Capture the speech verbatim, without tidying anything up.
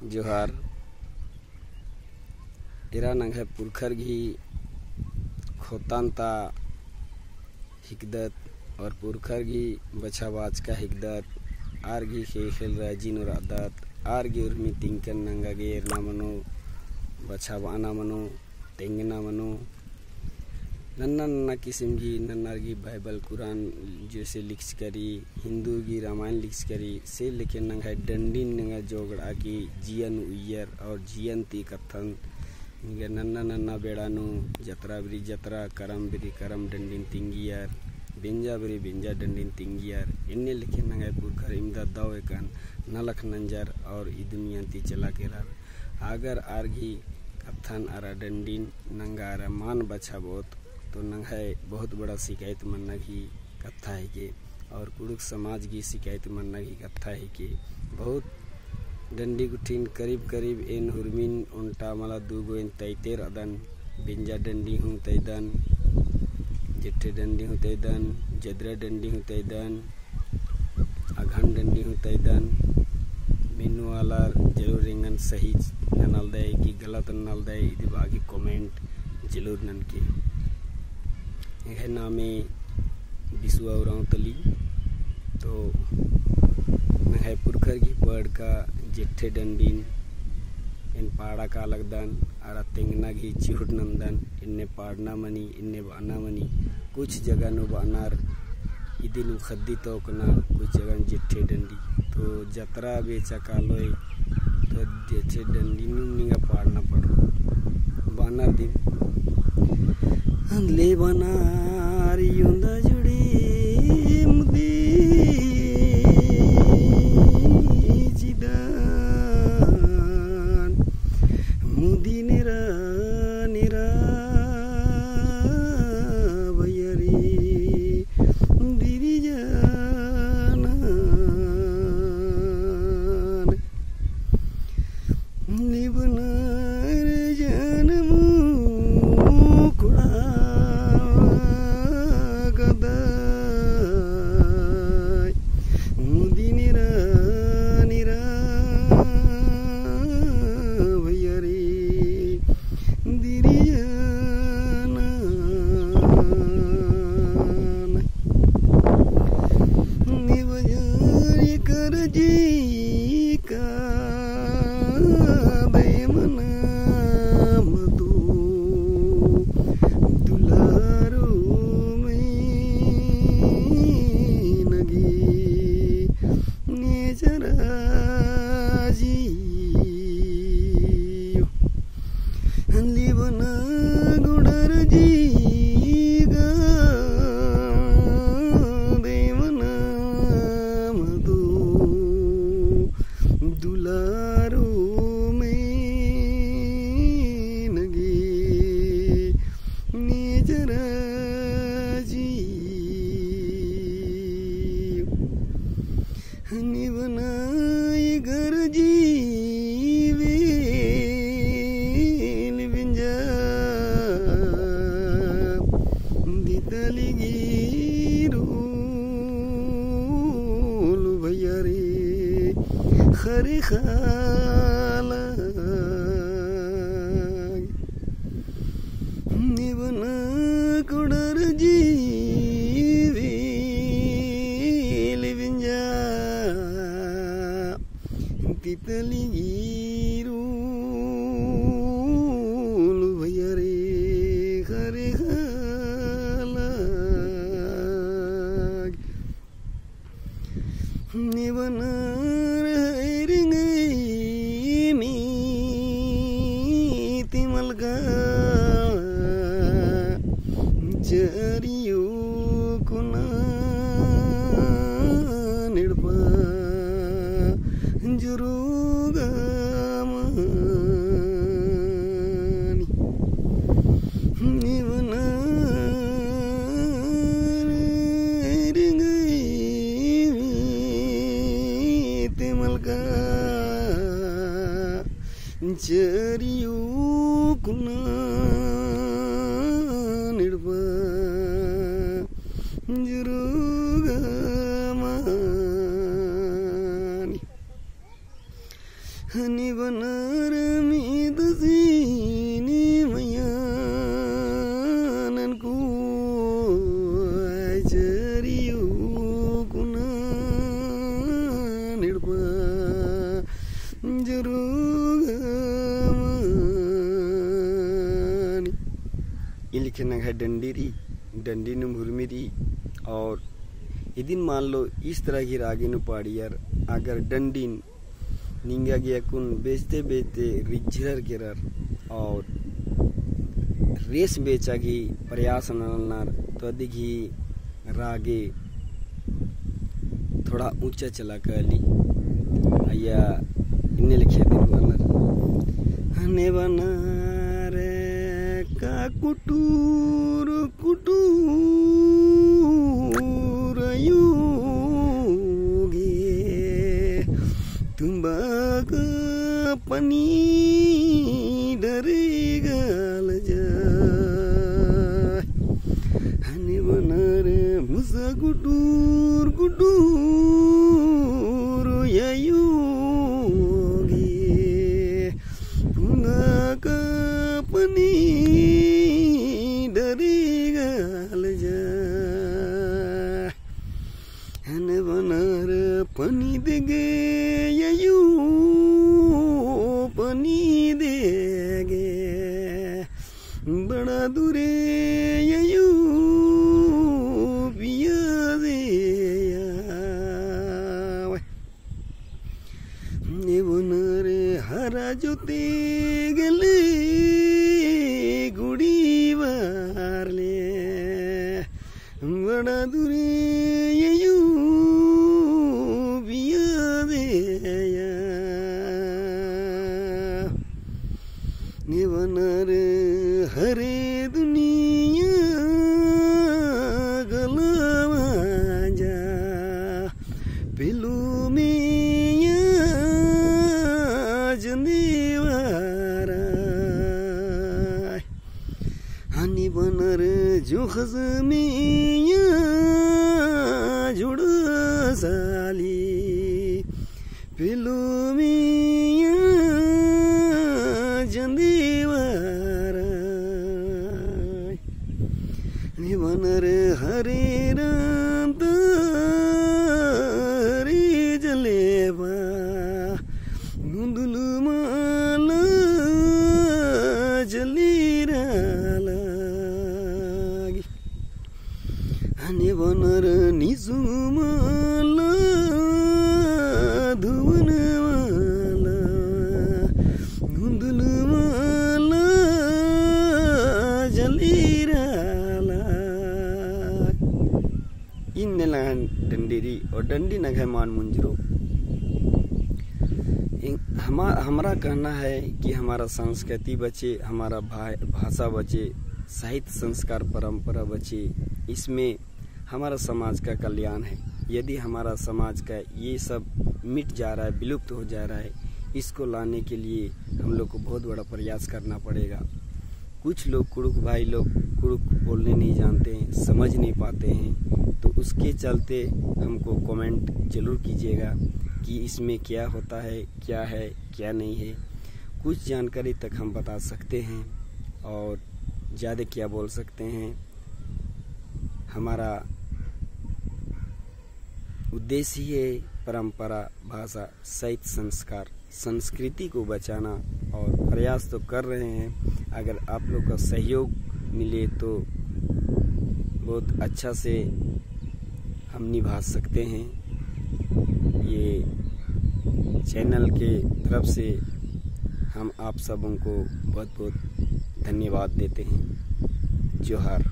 जोहार। एरा नंग्है पुरखर गही खोतान ता हिकदत और पुरखर गही बछाबाचका हिकदत, आर गही ख़ेख़ेल राजी नू रअदत, आर गही उर्मी तिंकन नंगा गे एरना मनो, बछाबअना मनो, तेंगना मनो। नन्ना नन्ना किसिम गही, नन्ना गही बाइबल कुरान जैसे लिखचका रई, हिंदू गही रामायण लिखचका रई, से लेखे नंग्है डंडिन नंगा जोगड़ा की जिया नू उइयर और जियन ती कत्थन निंगा नन्ना नन्ना बेड़ा नू जतरा बारी जतरा, करम बारी करम डंडिन तिंगियर, बेंजा बारी बेंजा डंडिन तिंगियर। एन्ने लेखे नंग्है पुरखर इमदा दव एकन नलख नंजर और ई दुनिया ती चला केरर। अगर आर गही कत्थन अरा डंडिन नंगा अरा मान बछाबओत, तो नंग्है बहुत बड़ा शिकायत मन्ना गही कत्था हिके और कुँड़ुख़ समाज गही शिकायत मन्ना गही कत्था हिके। बहुत डंडी गुट्ठिन करीब करीब एन उर्मिन ओन्टा मला दू गो एन तैते रअदन, बेंजा डंडी हूँ तैदन, जेठे डंडी हूँ तैदन, जदरा डंडी हूँ तैदन, अगहन डंडी हूँ तैदन। मेनू आलर जरूर एंगन सही ननालदय कि गलत ननालदय, इदी बाकी comment जरूर ननके। एंग्है नामे बिसुआ उराँव तली। तो नंग्है पुरखर गही पड़का जेठे डंडिन एन पाड़ा का लगदन, अरा तेंगना गही चिहुट नंदन, एन्ने पाड़ना मनी, एन्ने बअना मनी। कुछ जगह नू बअनर इदी नू ख़द्दी तोकना, कुछ जगह नू जेठे डंडी। तो जतरा बेचा कालोय, तो जेठे डंडी नू निंगा पाड़ना पड़रो। बअनर दिम। ले बअनर योंदा जुड़ी मुदी चिदान, मुदी नेरा नेरा बयरी दिरी जानान। निबनर जनमु कुड़ा गदाय, मुदी निरा निरा भैया रे दिरियाना। निबजार कर जी का दयमना मधु दुलारो में नगी नेचरा जी। लिबना गुडर जी गा देवना मधु दुलारो में नगे नेचरा जी। निबना ई घर जीवेल बिंजा दितली गिरुल भैया रे खरे खाला। निबना कुडर जीवेल बिंजा तितली गिरुल भैया रे खरे खाला। निबनर हैरिंगई मी तिमलगा जरियो कुना निड़पा जुरुगा मानी। निबनर रिंगई तेमलका चरियो कुना निड़पा जुरुगा मानी। हनी बनर मीदसी नी मया ननकू चरियो कुना निड़पा जरूगमनी। ई लिखे नंग्है डंडी रई, डंडी नू हुरमी रई। और इदिन मान लो इस तरह की रागी नू पाड़ियर, अगर डंडिन निंगा गे अक्कुन बेचते बेचते रिझरर केरर और रेस बेचा गही प्रयास ननर, तो अदिगही रागे थोड़ा ऊंचा चला काली। अइय्या इन्ने लिखे दिल वाला। हने बनर का कुटूर कुटूर अयो गे, तुम्बा का पनी डरे गल जा। हने बनर मुसा कुटूर कुटूर अयो गे, पुना का पनी डरे गल जा। हने बनर पनी देगे अयो, पनी देगे बड़ा दूरे अयो पिया दे आवे। ने बनर हरा जोते गले गुड़ी बारले बड़ा दूरे अयो पिया दे आवे। ने बनर हरे दुनिया गलवा जा, पेलू में या जंदे वारा। हनी बनर जोखस में या जुड़ साली, पेलू में या जंदे वारा। हनी बनर हरे रांता रे जलेबा, गुंदुल माला जली राला गे। हने बनर निसुम माला, धुवन माला, गुंदुल माला जली राला। इन्ने नंग्है डंडी रई और डंडी नंग्है मान मुंजरो। इन-, हमा-, हमारा कहना है कि हमारा संस्कृति बचे, हमारा भा-, भाषा बचे, साहित्य संस्कार परंपरा बचे। इसमें हमारा समाज का कल्याण है। यदि हमारा समाज का ये सब मिट जा रहा है, विलुप्त हो जा रहा है, इसको लाने के लिए हम लोग को बहुत बड़ा प्रयास करना पड़ेगा। कुछ लोग कुँड़ुख़ भाई लोग कुँड़ुख़ बोलने नहीं जानते हैं, समझ नहीं पाते हैं, तो उसके चलते हमको comment जरूर कीजिएगा कि इसमें क्या होता है, क्या है, क्या नहीं है। कुछ जानकारी तक हम बता सकते हैं और ज़्यादा क्या बोल सकते हैं। हमारा उद्देश्य ही है परंपरा, भाषा, साहित्य, संस्कार, संस्कृति को बचाना और प्रयास तो कर रहे हैं। अगर आप लोग का सहयोग मिले तो बहुत अच्छा से हम निभा सकते हैं। ये channel के तरफ से हम आप सबों को बहुत बहुत धन्यवाद देते हैं। जोहार।